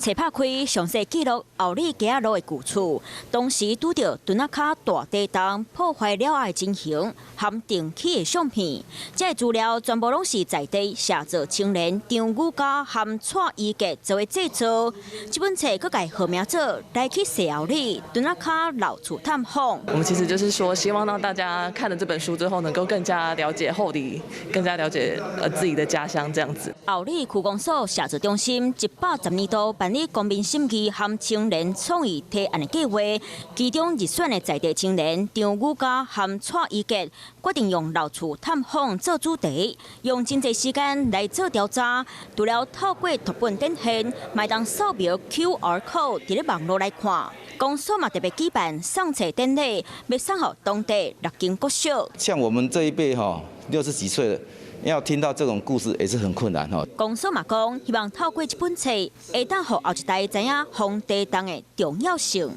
冊拍開，詳細記錄后里街仔路的舊厝，當時拄著墩仔跤大地動破壞了的情形，含定起的相片。這个資料全部攏是在地寫作青年張宇嘉含蔡宜傑做的製作。這本冊閣共號名做來去細后里墩仔跤老厝探訪。我們其實就是說，希望讓大家看了這本書之後，能夠更加了解后里，更加了解自己的家鄉這樣子。后里區公所寫作中心110年度辦理公民審議含青年創意提案的計劃，其中入選的在地青年張宇嘉含蔡宜傑決定用老厝探訪做主題，用真濟時間來做調查，除了透過圖本展現，嘛會當掃描 QR code 佇咧網路來看。公所嘛特別舉辦送冊典禮，欲送予當地六間國小。像我們這一輩哈，60幾歲了，要聽到這種故事也是很困難哈。公所嘛講，希望透過這本冊，會當予後一代知影防地動的重要性。